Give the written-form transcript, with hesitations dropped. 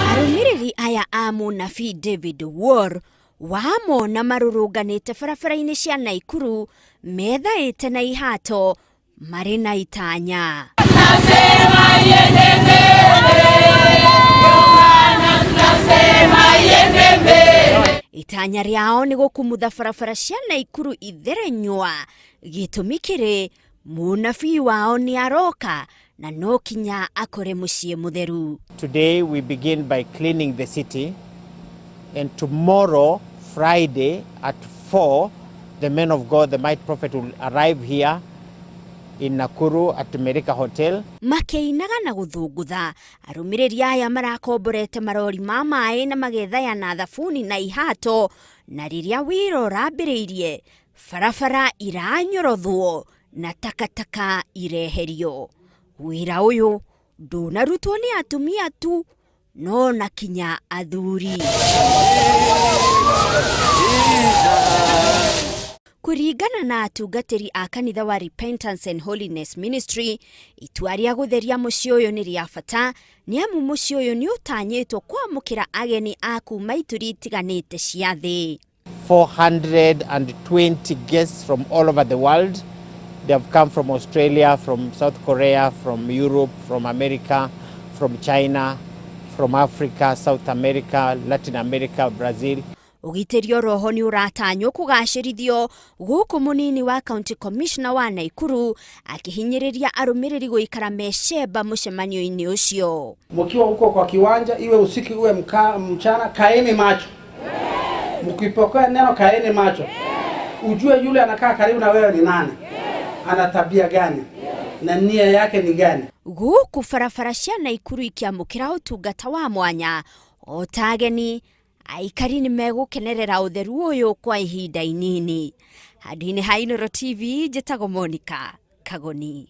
Arũmĩrĩri aya a mũnabii David War wamona marũrũnganĩte barabara-inĩ cia Naikuru methaĩte na ihato marĩ na itanya. Itanya rĩao nĩ gũkumutha barabara cia Naikuru itherenywa. Gĩtũmi kĩrĩ mũnabii wao nĩ aroka na no kinya akore mũciĩ mũtheru. Today we begin by cleaning the city and tomorrow Friday at 4 the man of God, the mighty prophet will arrive here in Nakuru at Merika Hotel. Makĩinaga na gũthũngũtha, arũmĩrĩri aya marakomborete marori ma maĩ na magethayana thabuni na ihato, na rĩrĩa wĩra ũrambĩrĩirie, barabara iranyorothwo na takataka ireherio. Wĩra ũyũ ndũnarutwo nĩ atumia tu, no na kinya athuri. Kũringana na atungatĩri a kanitha wa Repentance and Holiness Ministry, itua rĩa gũtheria mũciĩ ũyũ nĩ rĩa bata nĩ amu mũciĩ ũyũ nĩ ũtanyĩtwo kwamũkĩra ageni a kuma ituri itiganĩte cia thĩ. 420 guests from all over the world. They have come from Australia, from South Korea, from Europe, from America, from China, from Africa, South America, Latin America, Brazil. Ũgitĩri oroho nĩ ũratanywo kũgacĩrithio gũkũ mũnini wa county commissioner wa Naikuru akĩhinyĩrĩria arũmĩrĩri gũikara mecemba mũcemanio-inĩ ũcio. Mkiwa huko kwa kiwanja, iwe usiku iwe mchana, kaeni macho. Mkipokea neno kaeni macho. Ujue yule anakaa karibu na wewe ni nani, ana tabia gani na nia yake ni gani. Gũkũ barabara cia Naikuru ikĩamũkĩra ũtungata wa mwanya o ta ageni, aikari nĩ megũkenerera ũtheru ũyũ kwa ihinda inini. Handũ-inĩ ha Inooro TV, njĩtagwo Monica Kagoni.